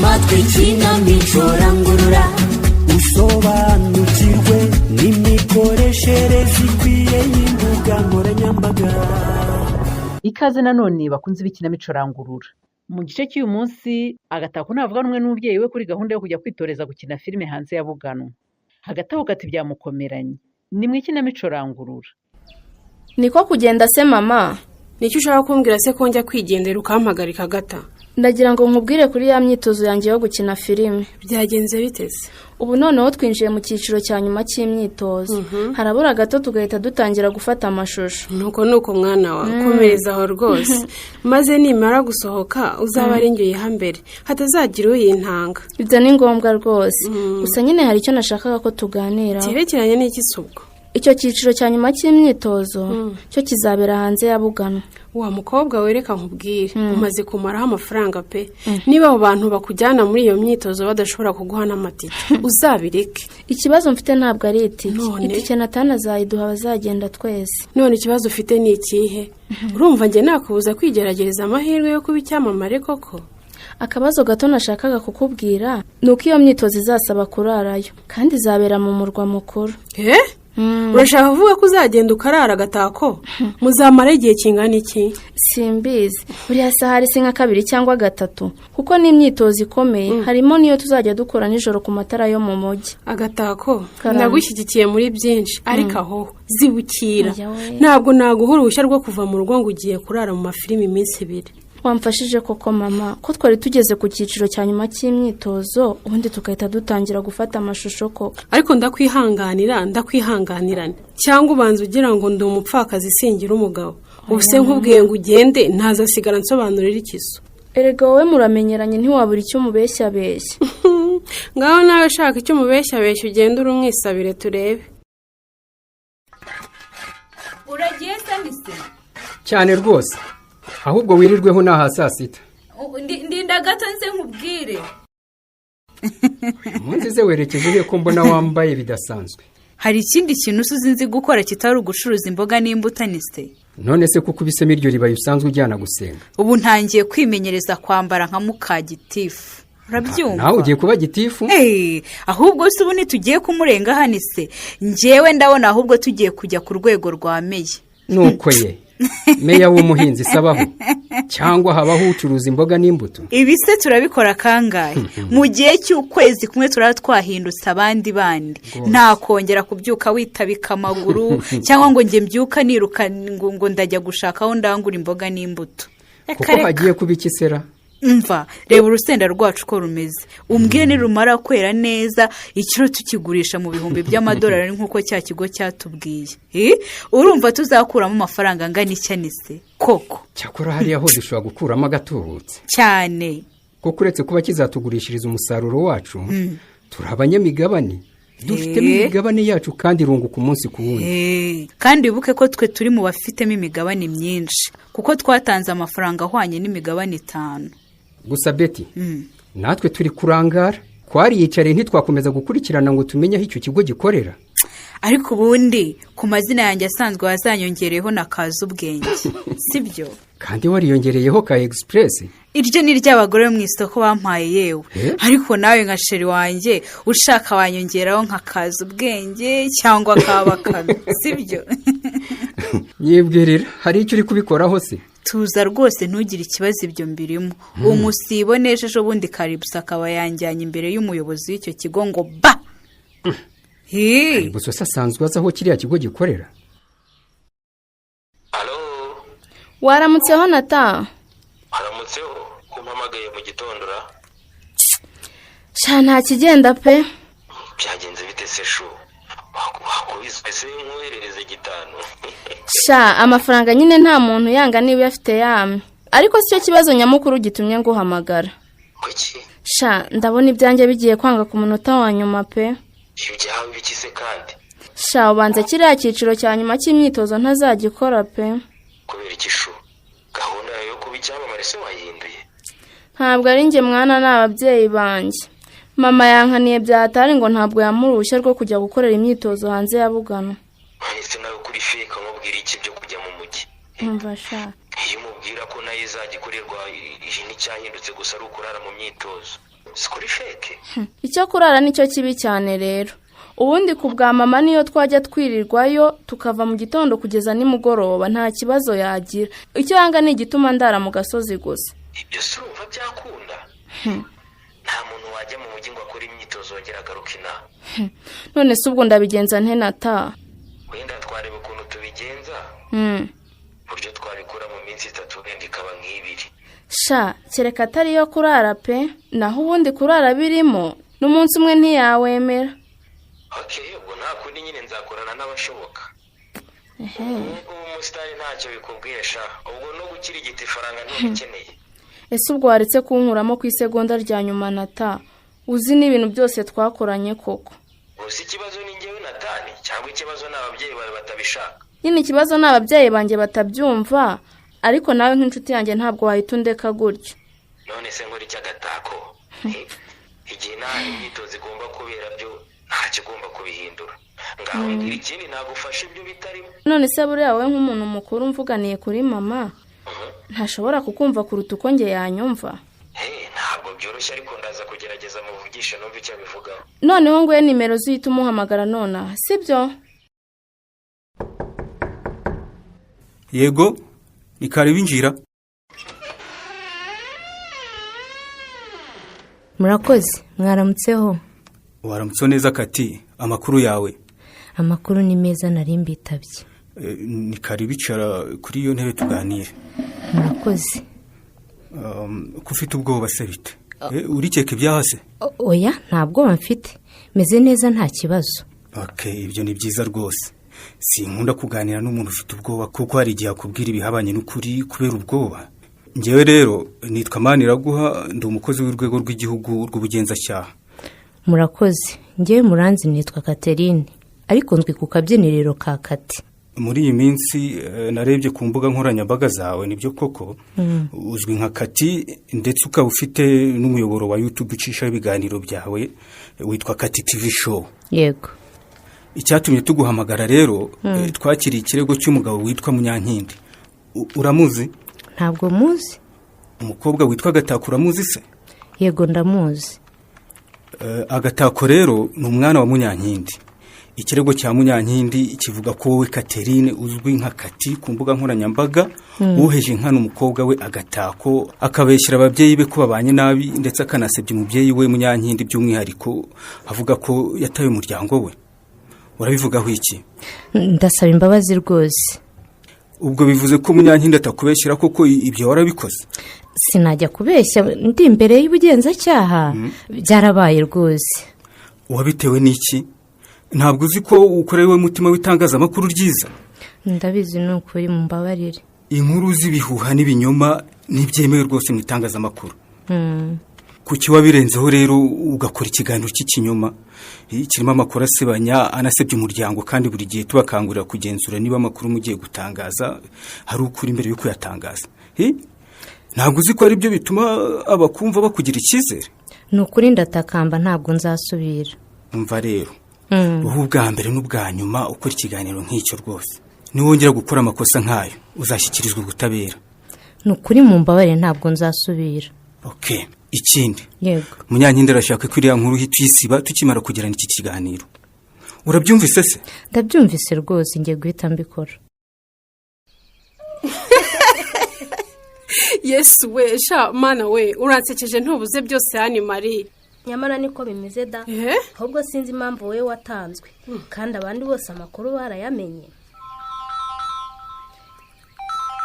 Amatwi ikinamico rangurura, usobanukirwe n'imikoreshereze ikwiye y'imbuga nkoranyambaga. Ikaze nanone, bakunze b'ikinamico Rangurura. Mu gice cy'uyu munsi, Agatako ntavuga rumwe n'umubyeyi we kuri gahunda yo kujya kwitoreza gukina filime hanze ya Buganwa. Hagati aho gati byamukomeranye. Ni mu ikinamico Rangurura. Niko kugenda se, mama? Nicyo ushaka kumbwira se, ko njya kwigendera ukampagarika gata? Ndagira ngo nkubwire kuri ya myitozo yanjye yo gukina filime. Byagenze biteze? Ubu noneho twinjiye mu cyiciro cya nyuma cy'imyitozo, harabura gato tugahita dutangira gufata amashusho. Nuko nuko, mwana wawe, komereza aho rwose, maze nimara gusohoka uzaba ari njye uyiha mbere, hatazagira uyintanga. Ibyo ni ngombwa rwose, gusa nyine hari icyo nashakaga ko tuganiraho. Cyerekeranye n'iki se ubwo? Icyo cyiciro cya nyuma cy'imyitozo cyo kizabera hanze ya Buganwa. Wa mukobwa, wereka nkubwire, umaze kumaraho amafaranga pe. Niba abo bantu bakujyana muri iyo myitozo badashobora kuguha n'amatike, uzabireke. Ikibazo mfite ntabwo ari itike. None? Itike Natana azayiduha, bazagenda twese. None ikibazo ufite ni ikihe? Urumva njye nakubuza kwigerageza amahirwe yo kuba icyamamare koko? Akabazo gato nashakaga kukubwira ni uko iyo myitozo izasaba kurarayo, kandi izabera mu murwa mukuru. Eh, urashaka kuvuga ko uzagenda ukarara agatako? Muzamara igihe kingana iki? Simbizi, buriya saha hari si nka kabiri cyangwa gatatu, kuko ni imyitozo ikomeye, harimo n'iyo tuzajya dukora nijoro ku matara yo mu mujyi. Agatako, Karame. ndagushyigikiye muri byinshi, ariko aho zibukira. Oya we. Ntabwo naguha uruhushya rwo kuva mu rugo ngo ugiye kurara mu mafilimi iminsi 2. Wamfashije koko mama, ko twari tugeze ku cyiciro cya nyuma cy'imyitozo, ubundi tugahita dutangira gufata amashusho koko? Ariko ndakwihanganira, ndakwihanganirane, cyangwa ubanza ugira ngo ndi umupfakazi singira umugabo? Ubu se nkubwiye ngo ugende, ntazasigara nsobanurira ikiso? Erega wowe muramenyeranye, ntiwabura icyo umubeshyabeshya. Ngaho nawe shaka icyo umubeshyabeshya, ugende uri umwisabire turebe. Uragiye se mise? Cyane rwose, ahubwo wirirweho n'aha saa sita. Ndinda gato nze nkubwire. Umunsi ze werekeje he, ko mbona wambaye bidasanzwe? Hari ikindi kintu uzi nzi gukora kitari ugucuruza imboga n'imbuto, nise? None se kuko ubisemo iryo ribaye usanzwe ujyana gusenga? Ubu ntangiye kwimenyereza kwambara nka mukagitifu, urabyumva? Nawe ugiye kuba gitifu? Eh, ahubwo se ubu ntitugiye kumurenga hano ise? Njyewe ndabona ahubwo tugiye kujya ku rwego rwa meya. Nuko ye, meya w'umuhinzi sabaho, cyangwa habaho ucuruza imboga n'imbuto? Ibi se turabikora kangahe? Mu gihe cy'ukwezi kumwe turaba twahindutse abandi bandi. Nta kongera kubyuka witabika amaguru, cyangwa ngo njye mbyuka niruka ngo ndajya gushaka aho ndangura imboga n'imbuto. Reka, Kuko reka. hagiye kuba iki sera? Mva, reba urusenda rwacu uko rumeze, umbwire nirumara kwera neza, ikiro tukigurisha mu bihumbi by'amadolari nk'uko cya kigo cyatubwiye. Eh, urumva tuzakuramo amafaranga angana icyanise koko? Cyakora hariya ho dushobora gukuramo agatubutse. Cyane. Kuko uretse kuba kizatugurishiriza umusaruro wacu, turi abanyamigabane, dufitemo imigabane yacu, kandi irunguka umunsi ku wundi. Eh, kandi wibuke ko twe turi mu bafitemo imigabane myinshi, kuko twatanze amafaranga ahwanye n'imigabane itanu. Gusa Beti, natwe turi kurangara, twariyicariye ntitwakomeza gukurikirana ngo tumenye aho icyo kigo gikorera. Ariko ubundi ku mazina yanjye asanzwe wazanyongereyeho na kaza ubwenge, sibyo? Kandi wariyongereyeho ka Express. Iryo ni iry'abagore bo mu isoko bampaye yewe. Eh? Ariko nawe nka chéri wanjye, ushaka wanyongeraho nka kaza ubwenge cyangwa ka Bakame, sibyo? Nyibwirira, hari icyo uri kubikoraho se? Tuza rwose, ntugire ikibazo, ibyo mbirimo. Umusibo n'ejo ejo bundi Karibusa akaba yanjyanye imbere y'umuyobozi w'icyo kigo ngo ba. Hi. Gusa se asanzwe azi aho kiriya kigo gikorera? Alo? Waramutseho Nata. Haramutseho, kumpamagaye mu gitondo ra? Sha, nta kigenda pe. Byagenze bite se shu? Wakubiswe se nkoherereze gitanu? Sha, amafaranga nyine nta muntu yanga niba uyafite yame, ariko si cyo kibazo nyamukuru gitumye nguhamagara. Kuki? Sha, ndabona ibyanjye bigiye kwanga ku munota wa nyuma pe. Ibyawe biki se kandi? Sha, ubanza kiriya cyiciro cya nyuma cy'imyitozo ntazagikora pe. Kubera iki shu? Gahunda yawe yo kuba icyamamare se wayihinduye? Ntabwo ari njye mwana, ni ababyeyi banjye. Mama yankaniye byatari ngo ntabwo yamuha uruhushya rwo kujya gukorera imyitozo hanze ya Bugano. Ese nawe kuri fake amubwira iki byo kujya mu mujyi? Umva sha. Iyo umubwira ko nayo izajya ikorerwa, iyi nticyahindutse gusa ari ukurara mu myitozo. Si kuri feke. Icyo kurara nicyo kibi cyane rero. Ubundi ku bwa mama niyo twajya twirirwayo tukava mu gitondo kugeza nimugoroba nta kibazo yagira. Icyo yanga ni igituma ndara mu gasozi gusa. Ibyo si urumva byakunda? Nta muntu wajya mu mujyi ngo akore imyitozo yongera agaruka inaha. None se ubwo ndabigenza nte nata? Wenda twareba ukuntu tubigenza, uburyo twabikora mu minsi 3 wenda ikaba nk'ibiri. Sha, kereka atari iyo kurara pe, naho ubundi kurara birimo n'umunsi umwe ntiyawemera. Okay, ubwo nta kundi nyine nzakorana n'abashoboka. Ubu umusitari ntacyo bikubwiye sha, ubwo no gukirigita ifaranga ntubikeneye. Ese ubwo waretse kunkuramo ku isegonda rya nyuma nata? Uzi n'ibintu byose twakoranye koko. Gusa ikibazo ni njyewe Natani cyangwa ikibazo ni ababyeyi bawe batabishaka? Nyine ikibazo ni ababyeyi banjye batabyumva, ariko nawe nk'inshuti yanjye ntabwo wahita undeka gutyo. None se nkora iki agatako? Igihe nta imyitozo igomba kubera byo ntacyo ugomba kubihindura. Ngaho mbwira ikindi nagufasha ibyo bitarimo. None se buriya wowe nk'umuntu mukuru mvuganiye kuri mama ntashobora kukumva kuruta uko njye yanyumva? Ntabwo byoroshye ariko ndaza kugerageza muvugishe numve icyo abivugaho. Noneho nguhe nimero zihita umuhamagara nonaha, sibyo? Yego, ni kare binjira. Murakoze, mwaramutseho. Waramutseho neza Kati, amakuru yawe? Amakuru ni meza, nari mbitabye. Ni kare bicara kuri iyo ntebe tuganire. Murakoze. Ko ufite ubwoba se bite? Urikeka ibyaha se? Oya, nta bwoba mfite, meze neza nta kibazo. Okay, ibyo ni byiza rwose. Sinkunda kuganira n'umuntu ufite ubwoba kuko hari igihe akubwira ibihabanye n'ukuri kubera ubwoba. Njyewe rero nitwa Maniraguha, ndi umukozi w'urwego rw'igihugu rw'ubugenzacyaha. Murakoze. Njyewe muranzi nitwa Catherine, ariko nzwi ku kabyiniriro ka Kati. Muri iyi minsi narebye ku mbuga nkoranyambaga zawe, nibyo koko uzwi nka Kati, ndetse ukaba ufite n'umuyoboro wa YouTube ucishaho ibiganiro byawe witwa Kati TV Show. Yego. Icyatumye tuguhamagara rero, twakiriye ikirego cy'umugabo witwa Munyankindi. Uramuzi? Ntabwo muzi. Umukobwa witwa Agatako uramuzi se? Yego ndamuzi. Agatako rero ni umwana wa Munyankindi. Ikirego cya Munyankindi kivuga ko wowe Catherine uzwi nka Kati ku mbuga nkoranyambaga woheje inkana umukobwa we Agatako, akabeshyira ababyeyi be ko babanye nabi, ndetse akanasebya umubyeyi we Munyankindi by'umwihariko avuga ko yataye umuryango we. Urabivugaho iki? Ndasaba imbabazi rwose. Ubwo bivuze ko Munyankindi atakubeshyira koko ibyo warabikoze? Sinajya kubeshya ndi imbere y'ubugenzacyaha, byarabaye rwose. Wabitewe n'iki? Ntabwo uzi ko ukorewe mutima w'itangazamakuru ryiza? Ndabizi, ni ukuri mumbabarire. Inkuru z'ibihuha n'ibinyoma ntibyemewe rwose mu itangazamakuru. Kuki wabirenzeho rero ugakora ikiganiro cy'ikinyoma kirimo amakuru asebanya anasebya umuryango, kandi buri gihe tubakangurira kugenzura niba amakuru mugiye gutangaza hari ukuri mbere yo kuyatangaza? Ntabwo uzi ko ari byo bituma abakumva bakugira icyizere? Ni ukuri ndatakamba, ntabwo nzasubira. Umva rero, wowe ubwa mbere n'ubwa nyuma ukora ikiganiro nk'icyo rwose. Niwongera gukora amakosa nk'ayo uzashyikirizwa ubutabera. Ni ukuri mumbabarire, ntabwo nzasubira. Okay. Ikindi, yego, Munyankindi arashaka ko iriya nkuru ihita uyisiba tukimara kugirana iki kiganiro. Urabyumvise se? Ndabyumvise rwose, ngiye guhita mbikora. Yesu we, sha mana we, uransekeje ntubuze byose hani Marie. Nyamara niko bimeze da, ahubwo sinzi impamvu wowe watanzwe kandi abandi bose amakuru barayamenye.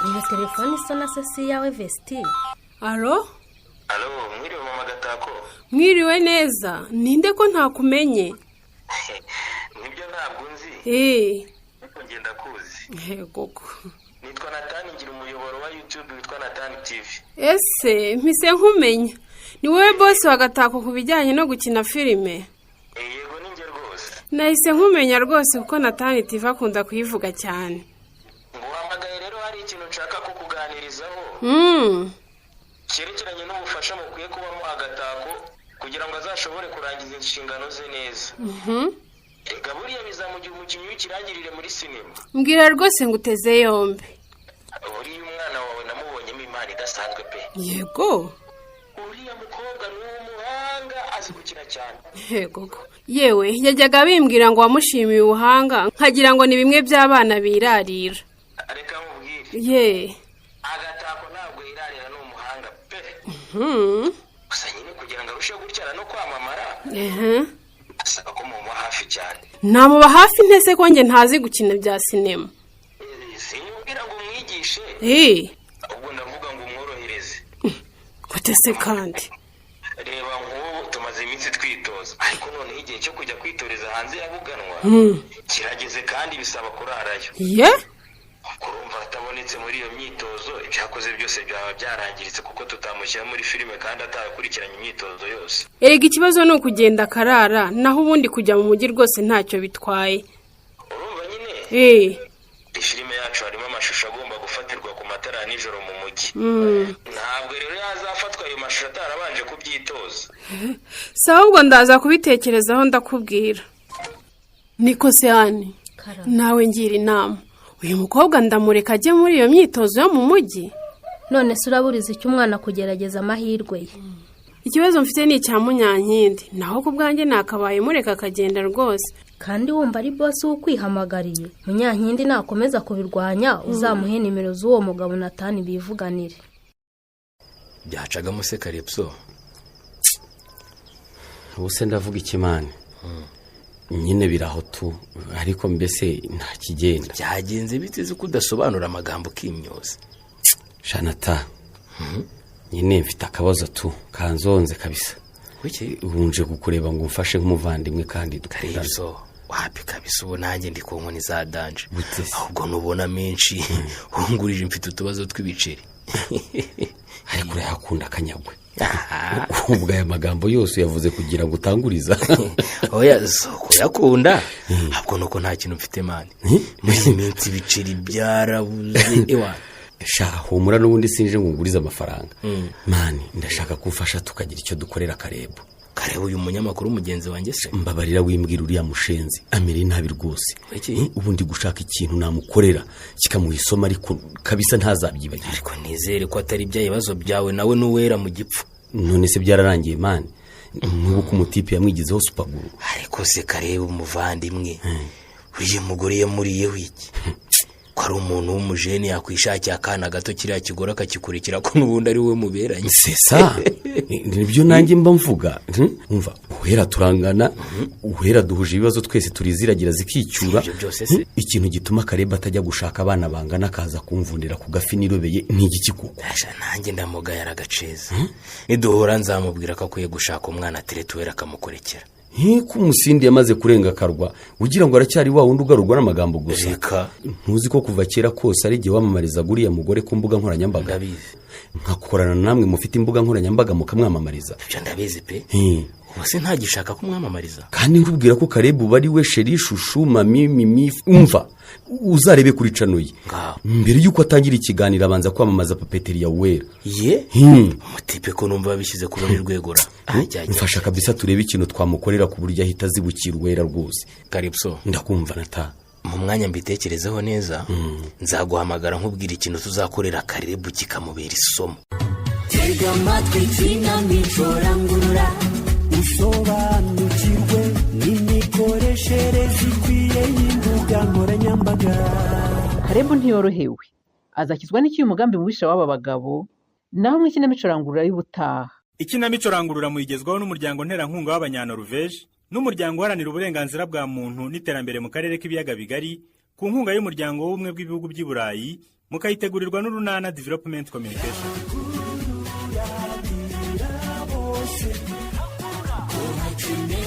Iyo telefone isa na se yawe Vestine. Alo? Alo, mwiriwe mama Gatako. Mwiriwe neza, ninde ko ntakumenye? Nibyo ntabwo nzi. Ariko ngenda kuzi. Yego. Nitwa Natani, ngira umuyoboro wa YouTube witwa Natani TV. Ese mpise nkumenya. Ni wowe boss wa Gatako ku bijyanye no gukina filime? Yego ni njye rwose. Nahise nkumenya rwose kuko Natani TV akunda kuyivuga cyane. Nguhamagaye rero hari ikintu nshaka kukuganirizaho. Cyerekeranye n'ubufasha mukwiye kubamo Agatako kugira ngo azashobore kurangiza inshingano ze neza. Rega buriya bizamugira umukinnyi w'ikirangirire muri sinema. Mbwira rwose nguteze yombi. Buriya umwana wawe namubonyemo impano idasanzwe pe. Yego. Uriya mukobwa ni umuhanga. Azi gukina cyane. Yego ko. Yewe, yajyaga bimbwira ngo wamushimiye ubuhanga, nkagira ngo ni bimwe by'abana birarira. Reka mubwire. Ye. Agatako ntabwo yirarira, ni umuhanga pe. Gusa nyine kugira ngo arusheho gutyara no kwamamara, asaba ko mumuba hafi cyane. Namuba hafi ntese ko njye ntazi gukina bya sinema? Sinkubwira ngo umwigishe, ahubwo ndavuga ngo umworohereze. Gute se kandi? Reba nk'ubu tumaze iminsi twitoza, ariko noneho igihe cyo kujya kwitoreza hanze ya Buganwa kirageze, kandi bisaba kurarayo. Ye. Urumva atabonetse muri iyo myitozo, ibyo yakoze byose byaba byarangiritse, kuko tutamushyira muri filime kandi atarakurikiranye imyitozo yose. Erega ikibazo ni ukugenda akarara, naho ubundi kujya mu mujyi rwose ntacyo bitwaye. Urumva nyine, filime yacu harimo amashusho agomba gufatirwa ku matara ya nijoro mu mujyi. Ntabwo rero yazafatwa ayo mashusho atarabanje kubyitoza. Si ahubwo ndaza kubitekerezaho ndakubwira. Niko se hani, nawe ngira inama, uyu mukobwa ndamureka ajye muri iyo myitozo yo mu mujyi? None se uraburiza icyo umwana kugerageza amahirwe ye? Ikibazo mfite ni icya Munyankindi, naho ku bwanjye nakabaye mureka akagenda rwose. Kandi wumva ari bosi ukwihamagariye. Munyankindi nakomeza kubirwanya, uzamuhe nimero z'uwo mugabo Natani bivuganire. Byacagamo se, Karepso? Ubu se ndavuga ikimani nyine biraho tu, ariko mbese nta kigenda. Byagenze biteze ko udasobanura amagambo ukimyoza? Shanata, nyine mfite akabazo tu kanzonze kabisa. Kuki? Wunje kukureba ngo umfashe nk'umuvandimwe kandi dukundana. Karepso, wapi kabisa, ubu nanjye ndi ku nkoni za danger. Gute se? Ahubwo nubona menshi wungurije, mfite utubazo tw'ibiceri. Ariko urayakunda akanyagwe. Ubwo aya magambo yose uyavuze kugira ngo utanguriza? Oya, si ukuyakunda, ahubwo nuko nta kintu mfite man. Muri iyi minsi ibiceri byarabuze ewa. Sha, humura, n'ubundi sinje ngo ngurize amafaranga man, ndashaka kumfasha tukagira icyo dukorera Karebu. Kareba uyu munyamakuru mugenzi wanjye se? Mbabarira wimbwira, uriya mushenzi amereye nabi rwose. Iki? Ubu ndi gushaka ikintu namukorera kikamuha isomo, ariko kabisa ntazabyibagirwe. Ariko nizere ko atari bya bibazo byawe nawe n'uwera mu gipfu. None se byararangiye man, nk'ubu ko umutipe yamwigizeho super glue. Ariko se Kareba umuvandimwe, uriya mugore yamuriyeho iki, ko ari umuntu w'umujene yakwishakiye akana gato, kiriya kigore akakikurikira, ko n'ubundi ari we muberanye? Sesa nibyo nanjye mba mvuga. Umva, Uwera turangana, Uwera duhuje ibibazo twese, turiziragira zikicyura. Ibyo byose se? Ikintu gituma Kareba atajya gushaka abana bangana akaza kumvundira ku gafi nirobeye ni igiki kuko? Asha, nanjye ndamugaya aragaceza. Niduhura nzamubwira ko akwiye gushaka umwana atereta Uwera akamukurekera. Nk'uko umusindi yamaze kurenga akarwa, ugira ngo aracyari wa wundi ugarurwa n'amagambo gusa. Reka. Ntuzi ko kuva kera kose ari igihe wamamarizaga uriya mugore ku mbuga nkoranyambaga? Ndabizi. Nkakorana namwe mufite imbuga nkoranyambaga mukamwamamariza. Ibyo ndabizi pe. Ubu se ntagishaka kumwamamariza? Kandi nkubwira ko Karebu bari we chéri, chouchou, mami, mimi. Umva, uzarebe kuri channel ye, Ngaho. mbere y'uko atangira ikiganiro abanza kwamamaza papeterie ya Uwera. Ye, umutipe ko numva babishyize ku rundi rwego ra. Ajya, ajya. Mfasha kabisa turebe ikintu twamukorera ku buryo ahita azibukira Uwera rwose. Karipso. Ndakumva, Nata. Mu mwanya mbitekerezeho neza, nzaguhamagara nkubwira ikintu tuzakorera Karebu kikamubera isomo. Tega amatwi ikinamico Rangurura, usobanukirwe n'imikoreshereze ikwiye y'imbuga nkoranyambaga. Karebu ntiyorohewe, azakizwa n'iki umugambi mubisha w'aba bagabo? Naho mu ikinamico Rangurura y'ubutaha. Ikinamico Rangurura muyigezwaho n'umuryango nterankunga w'Abanyanoruveje n'umuryango uharanira uburenganzira bwa muntu n'iterambere mu karere k'Ibiyaga Bigari, ku nkunga y'Umuryango w'Ubumwe bw'Ibihugu by'i Burayi, mukayitegurirwa n'Urunana Development Communication. Bose ko hakenewe.